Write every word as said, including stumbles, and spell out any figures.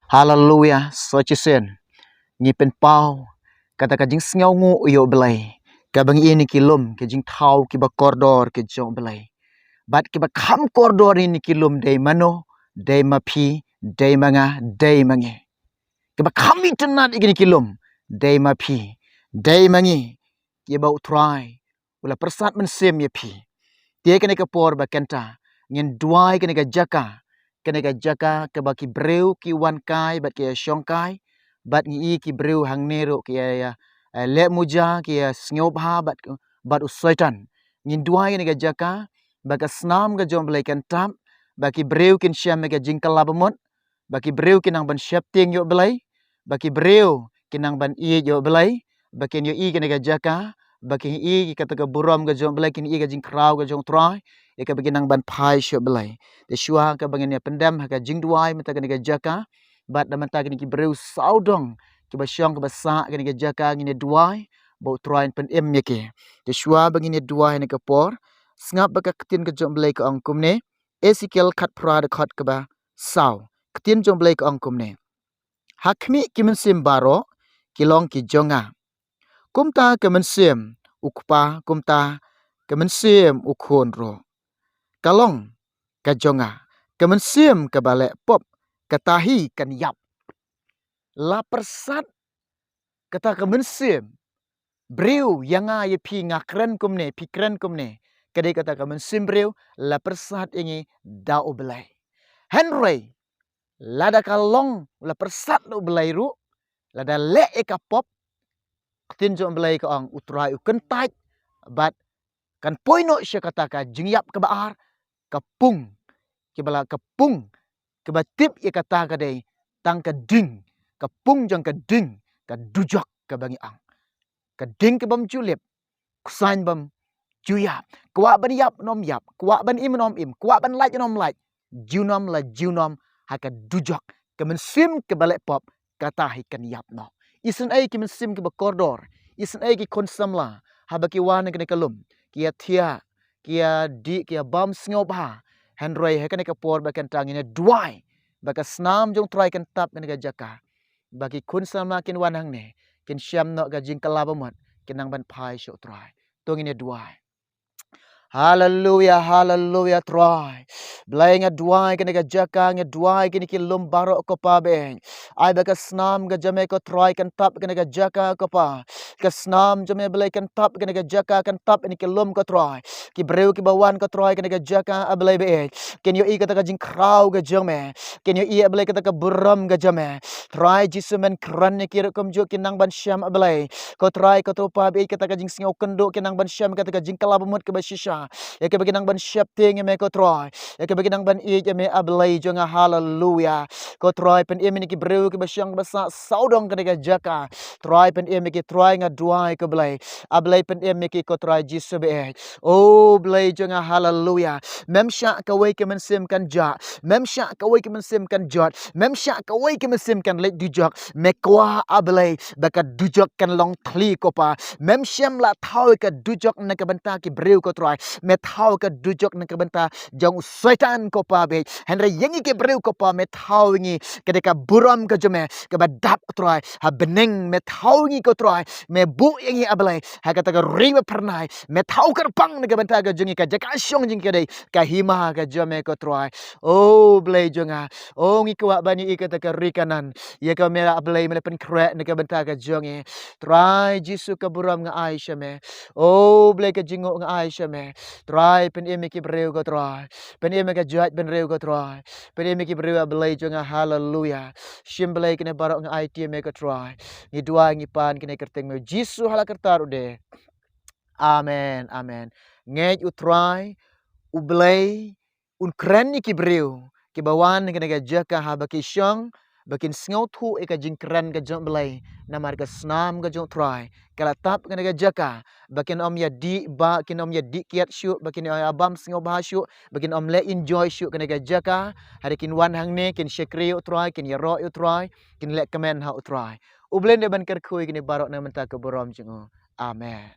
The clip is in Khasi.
Haleluya, sa shisien ngi pynpaw kata ka jingsngewnguh ïa u Blei, kaba ngi ïoh ïa ki lum, ki jingthaw kiba kordor ki jong u Blei. Bad kiba kham kordor ïa kine ki lum dei mano? Dei ma phi, dei ma nga, dei ma ngi. Kiba kham itynnad ïa kine ki lum dei ma phi, dei ma ngi, kiba u Trai u la pyrsad mynsiem ïa phi. Te kane ka por ba kynta ngin duwai kane ka jaka, kane ka jaka kaba ki briew ki wan kai bad ki ïa shong kai, bad ngi i ki briew hangne ruh ki ïa, ïa, eh, leh muja, ki ïa sngewbha bad, bad u Soitan. Ngin duwai kane ka jaka ba ka snam ka jong u Blei kan tap, ba ki briew kin shem ïa ka jingkylla bamut, ba ki briew kin nang ban sheptieng ïa u Blei, ba ki briew kin nang ban ïeit ïa u Blei, ba kin ïohi kane ka jaka, ba kin ïohi kata ka burom ka jong u Blei, kin ïohi ka jingkhraw ka jong u Trai, ïa kaba kin nang ban phai sha u Blei. Te shuwa kaba ngin ïa pyndem ha ka jingduwai mynta kane ka jaka, bad da mynta kine ki briew sawdong kiba shong kiba sah kane ka jaka, ngin ïa duwai ba u Trai un pynim ïa ki. Te shuwa ba ngin ïa duwai ha kane ka por, sngap ba ka ktien ka jong u Blei ka ong kumne, Esekiel khatphra dkhot kaba saw. Ktien jong u Blei ka ong kumne: Ha khmih ki mynsiem baroh ki long ki jong nga, kumta ka mynsiem u kpa, kumta ka mynsiem u khun ruh ka long ka jong nga. Ka mynsiem kaba leh pop, kata hi kan ïap. La pyrsad kata ka mynsiem briew ïa nga ïa phi, nga kren kumne, phi kren kumne, ka dei kata ka mynsiem briew, la pyrsad ïa ngi da u Blei. Hynrei lada ka long la pyrsad da u Blei ruh, lada leh ïa ka pop, ktien jong u Blei ka ong u Trai u kyntait, bad kan poi noh sha kata ka jingïap kaba ar, ka pung, kiba la ka pung, kaba tip ïa kata ka dei tang ka ding, ka pung jong ka ding ka dujok kaba ngi ong. Ka ding kaba ym ju lip, ksuid bym ju ïap, kwah ban ïap nym ïap, kwah ban im nym im, kwah ban lait nym lait, junom la junom ha ka dujok. Ka mynsiem kaba leh pop, kata hi kan ïap noh. Isynei ki mynsiem kiba kordor, isynei ki khun samla, haba ki wan ha kane ka lum, ki ïa thiah, ki ïa dih, ki ïa bam sngewbha. Hynrei ha kane ka por ba kynta ngin ïa duwai ba ka snam jong u Trai kan tap kane ka jaka, ba ki khun samla kin wan hangne, kin shem noh ka jingkylla bamut, kin nang ban phai sha u Trai. To ngin ïa duwai. Haleluya, haleluya, Trai. Blei, nga duwai kane ka jaka, nga duwai kine ki lum baroh ko Pa bad ai ba ka snam ka jong me ko Trai kan tap kane ka jaka ko Pa. Ka snam jong me Blei kan tap kane ka jaka, kan tap ïa kine ki lum ko Trai. Ki briew kiba wan ko Trai kane ka jaka, A Blei bad kin ïohi kata ka jingkhraw ka jong me, kin ïohi A Blei kata ka burom ka jong me. Trai Jisu, men kren ïa ki ruh kumjuh kin nang ban shem A Blei. Ko Trai, ko Trai Pa bad kata ka jingsngewkynduh kin nang ban shem kata ka jingkylla bamut kaba shisha, ïa kaba kin nang ban sheptieng ïa me ko Trai, ïa kaba kin nang ban ïeit ïa me A Blei jong nga. Haleluya. Ko Trai, pynim ïa ki briew kiba shong kiba sah sawdong kane ka jaka. Trai, pynim ïa ki Trai, nga duwai ko Blei. A Blei, pynim ïa ki ko Trai Jisu bad. O Blei jong nga, haleluya. Mem shah kawei ka mynsiem kan jah, mem shah kawei ka mynsiem kan jot, mem shah kawei ka mynsiem kan leit dujok. Me kwah A Blei ba ka dujok kan long thli ko Pa. Mem shym la thaw ka dujok na ka bynta ki briew ko Trai, me thaw ka dujok na ka bynta jong u Soitan ko Pa bad. Hynrei ïa ngi ki briew ko Pa, me thaw ïa ngi ka dei ka burom ka jong me kaba dap Trai ha bneng, me thaw ïa ngi ko Trai, me buh ïa ngi A Blei ha kata ka ri ba phyrnai, me thaw kyrpang na ka bynta ka jong ngi, ka jaka shong jong ngi ka dei ka hima ka jong me ko Trai. O Blei jong nga, o ngi kwah ban ïohi kata ka ri Kanaan ïa ka me A Blei me la pynkhreh na ka bynta ka jong ngi. Trai Jisu, ka burom nga ai sha me. O Blei, ka jingnguh nga ai sha me. Trai pynim ïa ki briew ko Trai, pynim ïa ka jaitbynriew ko Trai, pynim ïa ki briew A Blei jong nga. Haleluya. Shim Blei kine baroh nga aiti ïa me ko Trai. Ngi duwai ngi pan kine ha ka kyrteng me Jisu ha la karta ruh de. Amen, amen. Ngeit u Trai U Blei un kren ïa ki briew kiba wan ha kane ka jaka haba ki shong ba kin sngewthuh ïa ka jingkren ka jong U Blei, namar ka snam ka jong U Trai ka la tap ha kane ka jaka, ba kin ym ïa dih ba, kin ym ïa dih kiad shuh, ba kin ym ïa bam sngewbha shuh, ba kin ym leh enjoy shuh ha kane ka jaka. Hynrei kin wan hangne, kin shakri ïa U Trai, kin ïaroh ïa U Trai, kin leh kmen ha U Trai. U Blei un dei ban kyrkhu ïa kine baroh na ka bynta ka burom jong u. Amen.